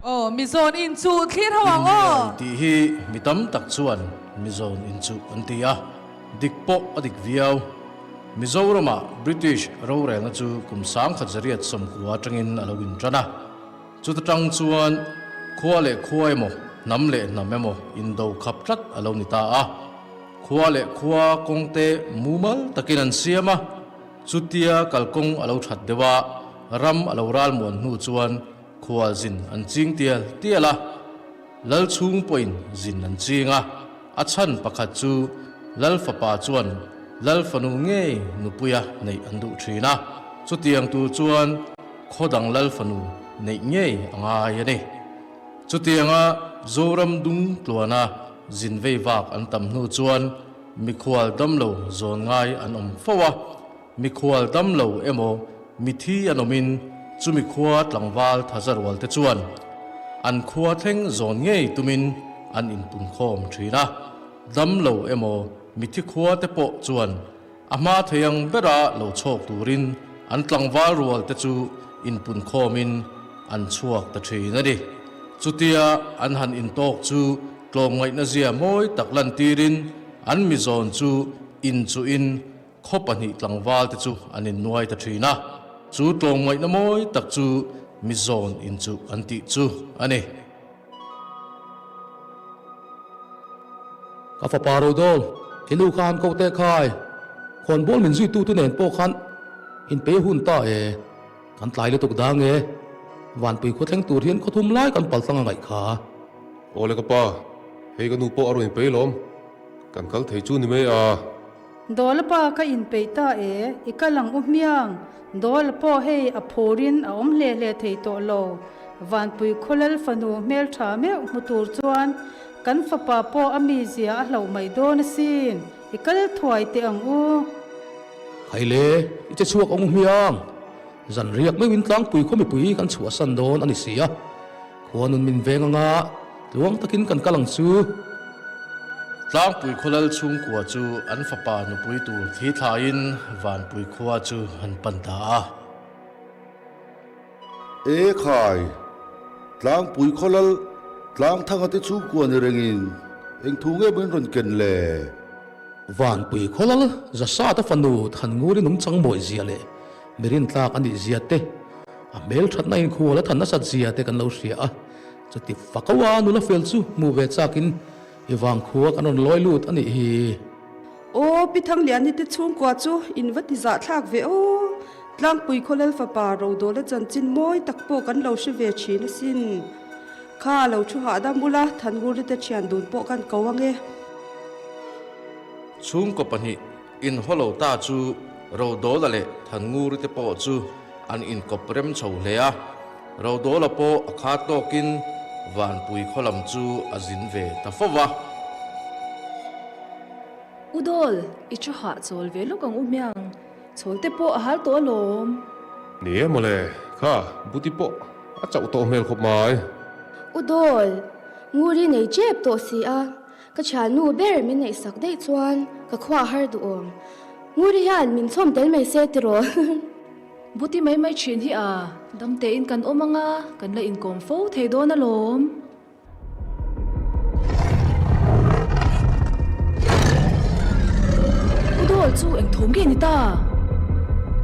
Aw Mizawn in chu thlir ho ang aw. Inhnial tih hi mi tam tak chuan Mizawn in chu an ti a, dik pawh a dik viau. Mizoramah British rorelna chu kum 1990 atangin a lo intan a. Chuta tang chuan khua leh khua emaw, hnam leh hnam emaw indo khap tlat a lo ni ta a. Khua leh khua kawngte mumal takin an siam a, chutia kalkawng a lo that deuh a, ram a lo ralmuan hnu chuan khual zin an ching tial tial a. Lal chhung pawhin zin an ching a, a chhan pakhat chu Lal fapa chuan Lal fanu ngei nupuia neih an duh thin a, chutiang tur chuan khaw dang Lal fanu neih ngei a ngai a ni. Chutianga Zoram dung tluana zin vei vak an tam hnu chuan mikhual damlo zawn ngai an awm fo a, Mikhual dam lo emaw mithi an awmin chumi khua tlangval thaza rual te chuan an khua thleng zawn ngei tumin an inpunkhawm thin a. Dam lo emaw mithi khua te pawh chuan a hma thei ang bera lo chhawk turin an tlangval rual te chu inpunkhawmin an chhuak ta thin a ni. Chutia an han intawk chu tlawmngaihna zia mawi tak lantirin an mizawn chu inchuhin Khaw 2 tlangval te chu an innuai ta thin a, chu tlawmngaihna mawi tak chu mizawn in chu an tih chu a ni. Ka fapa Rodol, i nu kha han ko teh khai, khawnbawl min zuitu tu nen pawh khan inpei hun ta e, kan tlai lutuk dang e, Vanpui khua thleng tur hian khaw thum lai kan pal tlang a ngaih kha. Awle ka pa, hei ka nu pawh a rawn inpei lawm, kan kal thei chu ni mai a. Dawla pa ka inpeih ta e, i kal ang u hmiang. Dawla pawh hei a phurin a awm hle hle thei tawh lo. Vanpui khawlal fanu hmeltha meuh hmu tur chuan kan fapa pawh a mizia a hlauh mai dawn asin, i kal thuai teh ang u. Khai le, i che chhuak ang u hmiang. Zan riak meuhin tlangpui khaw mipui kan chhuahsan dawn a ni si a. Khuanun min veng anga tluang takin kan kal ang chu. Tlangpui khawlal chhungkua chu an fapa nupui tur thi thlaiin Vanpui khua chu an pan ta a. E khai, Tlangpui khawlal Tlangthanga te chhungkua ni rengin eng thu nge maw in rawn ken le? Vanpui khawlal Zasata fanu Thannguri nungchang mawi zia leh mirin tlak a nih zia te, A hmel thatna inkhual a than nasat zia te kan lo hria a, chuti fako a nula fel chu hmuh ve chakin i vangkhua kan rawn lawi lut a nih hi. Aw Pi Thangliani te chhungkua chu in va ti zahthlak ve aw, Tlangpui Khawlal fapa Rodawla chanchin mawi tak pawh kan lo hre ve thin asin. Kha lo thu hahdam ula Thannguri te thian dun pawh kan ko ang e. Chhungkaw 2 inhaw lo ta chu Rodawla leh Thannguri te pawh chu an inkawp rem chho hle a, Rodawla pawh a kha tawkin Vanpui khaw lam chu a zin ve ta fo va. U Dawl, i thu hah chawl ve lawk ang u hmiang, chawl te pawh a hal tawh alawm. Ni e mawle, kha buti pawh a chauh tawh hmel khawp mai. U Dawl, Nguri nei tep tawh si a, Ka thiannu ber min neihsak daih chuan ka khua a har duh awm. Nguri hian min chhawm tel mai se tiraw? Buti mai mai thin hi a, dam tein kan awm ang a, kan la inkawm fo thei dawn alawm. U Dawl chu eng thawm nge ni ta?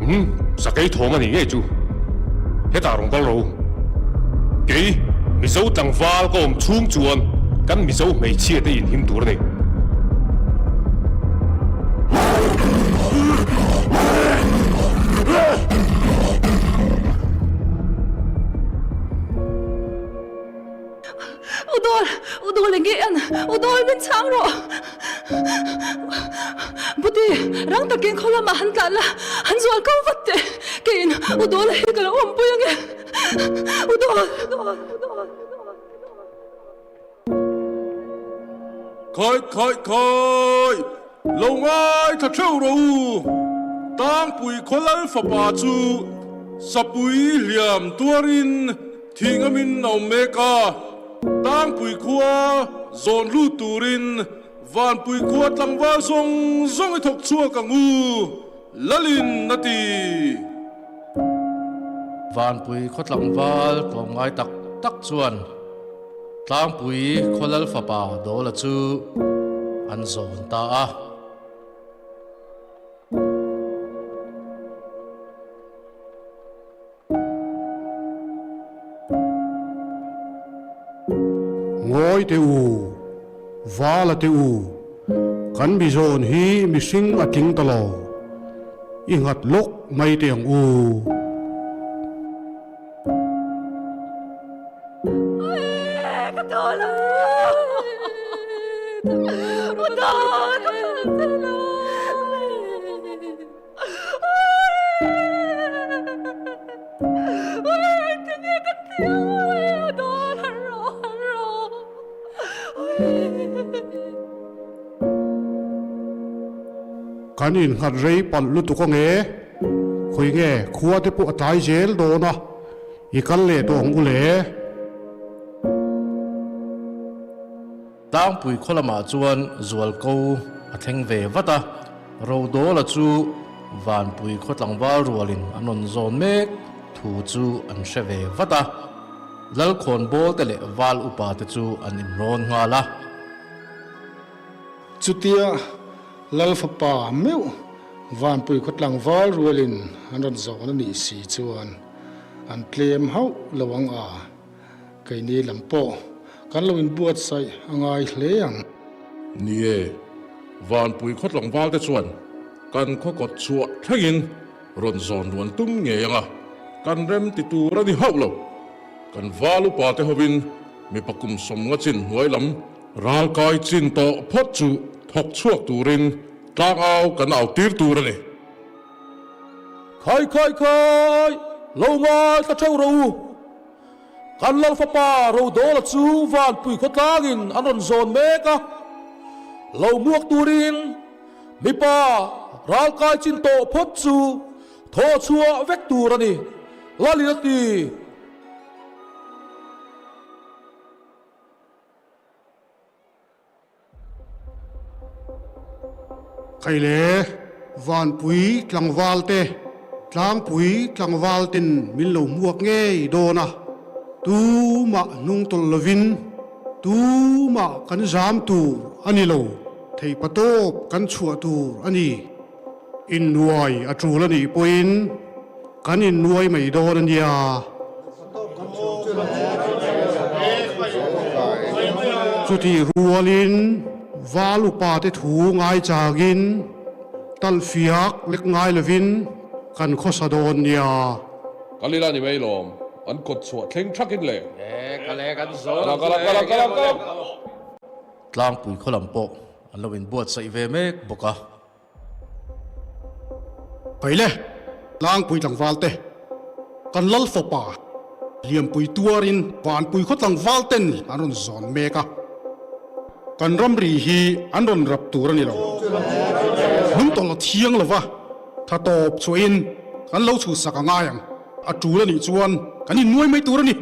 Umm, sakei thawm a ni ngei chu. Hetah rawn kal ro. Kei, Mizo tlangval ka awm chhung chuan kan Mizo hmeichhia te inhim tur a ni. U Dawl, U Dawl eng nge en? U Dawl min chhang rawh! Buti, rang takin khaw lamah han tlan la, han zual ko vat teh. Keiin U Dawla hi ka lo awmpui ange. U Dawl! Khawi, khawi, khawi! Lo ngai thla theuh rawh u! Tangpui khawlal fapa chu sapui hliam tuarin thih ngamin a awm mek a, Tangpui khua zawn lut turin Vanpui khua tlangval zawng zawng i thawk chhuak ang u, Lalin a ti. Vanpui khaw tlangval tlawmngai tak. tak chuan Tlangpui khaw lal fapa Dawla chu an zawn ta a. Ngawi teh u, Vala teh u, kan mi zawn hi mihring a tling ta lo, i nghat lawk mai teh ang u. Kan innghat rei palh lutuk ange, khawi nge khua te pawh a tlai zel dawn a, i kal leh tawh ang u le. Tlangpui khaw lamah chuan zualko a thleng ve vat a, Rodawla chu Vanpui khaw tlangval rualin an rawn zawn mek thu chu an hre ve vat a, Lalkhawnbawl te leh Val upa te chu an inrawn nghal a. Chutia Lal fapa meuh Vanpui khaw tlangval rualin an rawn zawn a nih si chuan an tlem hauh lo ang a. Keini lam pawh kan lo inbuatsaih a ngai hle ang. Ni e, Vanpui khaw tlangval te chuan kan khaw kawt chhuah thlengin rawn zawn ruan tum ngei ang a, kan rem ti tur a ni hauh lo. Kan val upa te hovin mipa kum sawmnga chin hnuai lam ralkai chin tawh phawt chu thawk chhuak turin tlangau kan au tir tur a ni. Khai khai khai, lo ngaithla theuh rawh u. Kan Lal fapa Rodawla chu Vanpui khawtlangin an rawn zawn mek a, lo muak turin mipa ralkai chin tawh phawt chu thaw chhuah vek tur a ni, Lalin a ti. Khaile, Vanpui tlangval te, Tlangpui tlangval ten min lo hmuak ngei dawn a, tumah hnung tawlh lovin tumah kan zam tur a ni lo, theihpatawp kan chhuah tur a ni. Innuai a tul a nih pawhin kan innuai mai dawn a nia. Chutih rualin Val upa te thu ngai changin talhfiak lek ngai lovin kan khawsa dawn nia. Kal ila ni mai lawm, an kawt chhuah thleng thakin le. Tlangpui khaw lam pawh An lo inbuatsaih ve mek bawk a. Paile, Tlangpui tlangval te, kan Lal fapa Liampui tuarin Vanpui khaw tlangval ten an rawn zawn mek a. Kan ramri hi an rawn rap tur a ni lo. Hnungtawlh a thiang lo va, tha tawp chhuahin kan lo chhuhsak a ngai ang. A tul a nih chuan kan innuai mai tur a ni.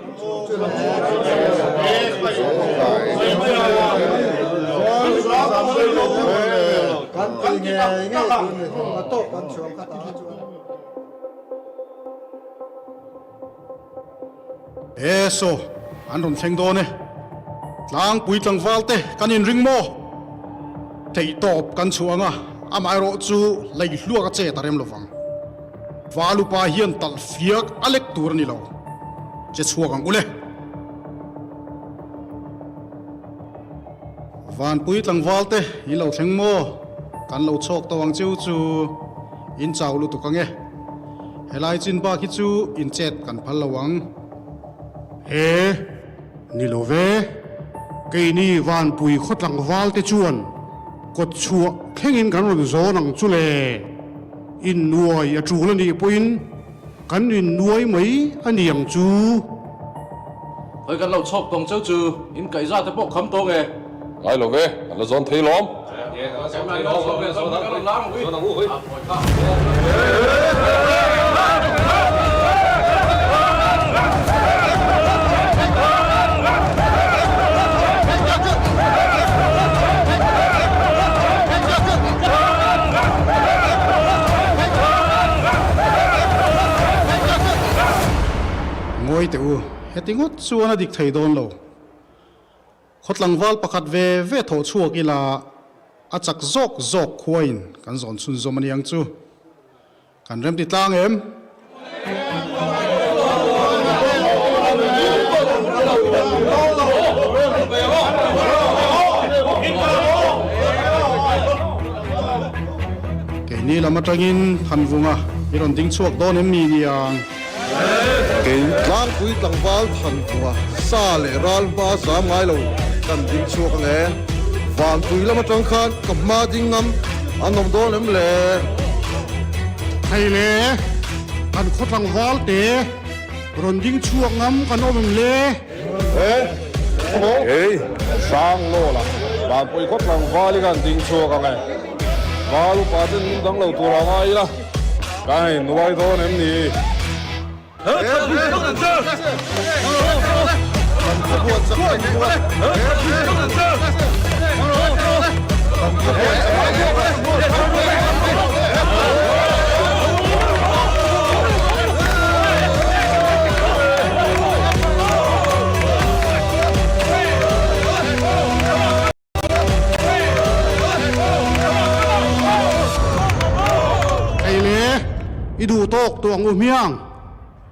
E saw, an rawn thleng dawn e. Tlangpui tlangval te kan inring maw? Theihtawp kan chhuah ang a, amaherawh chu leihluak a chet a rem lovang. Valupa hian talh fiak a lek tur a ni lo. Che chhuak ang ule. Vanpui tlangval te in lo thleng maw? Kan lo chhawk tawh ang cheu chu in chau lutuk ang e. Helai chin bak hi chu in chet kan phal lo ang. He, ni lo ve. Keini Vanpui khaw tlangval te chuan kawt chhuah thlengin kan rawn zawn ang chu le. Innuai a tul a nih pawhin kan innuai mai a ni ang chu. Hawi kan lo chhawk tawng cheu chu in kaihza te pawh kham tawng e. Ngai lo ve, kan la zawn thei lawm. Ngawi teh u, Heti ngawt chuan a dik thei dawn lo. Khaw tlangval pakhat ve ve thawh chhuak ila a chak zawk zawk khuain kan zawn chhunzawm a niang chu. Kan remti tlang em? Keini lam atangin Thanvunga i rawn ding chhuak dawn em ni niang? Kei tlangpui tlangval Thanvunga sa leh ral hma zam ngai lo kan ding chhuak ang e. Vanpui lam atang khan ka hma ding ngam an awm dawn em le? Thei le, kan khaw tlangval te rawn ding chhuak ngam kan awm em le? Kei, Hrang Lawla, Vanpui khaw tlangval i kan ding chhuak ang e. Val upa ten min dang lo tur a ngai ila, kan innuai dawn em ni? Hei le, i duh tawk tawh ang u hmiang,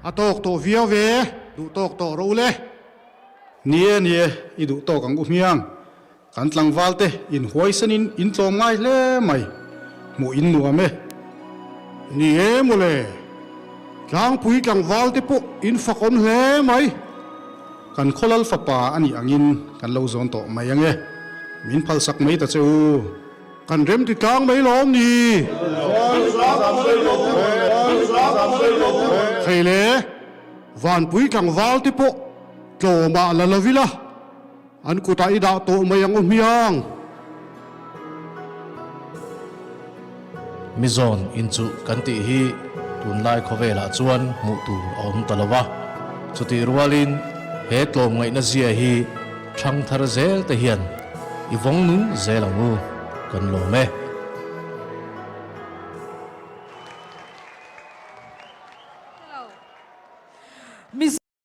a tawk tawh viau ve, duh tawk tawh rawh u le. Ni e, ni e, i duh tawk ang u hmiang, kan tlangval te in huaisanin in tlawm ngai hle mai, hmuh in nuam e. Ni e mawle, tlangpui tlangval te pawh in fakawm hle mai. Kan khawlal fapa a nih angin kan lo zawn tawh mai ange. Min phalsak mai ta che u. Kan rem ti tlang mai lawm ni? Thei le, Vanpui tlangval te pawh tlawmah la lo ila, an kutah i dah tawh mai ang u hmiang. Mizawn inchuh kan tih hi tunlai khawvelah chuan hmuh tur a awm ta lo va, chutih rualin he tlawmngaihna zia hi thangthar zel te hian i vawng nung zel ang u, kan lawm e.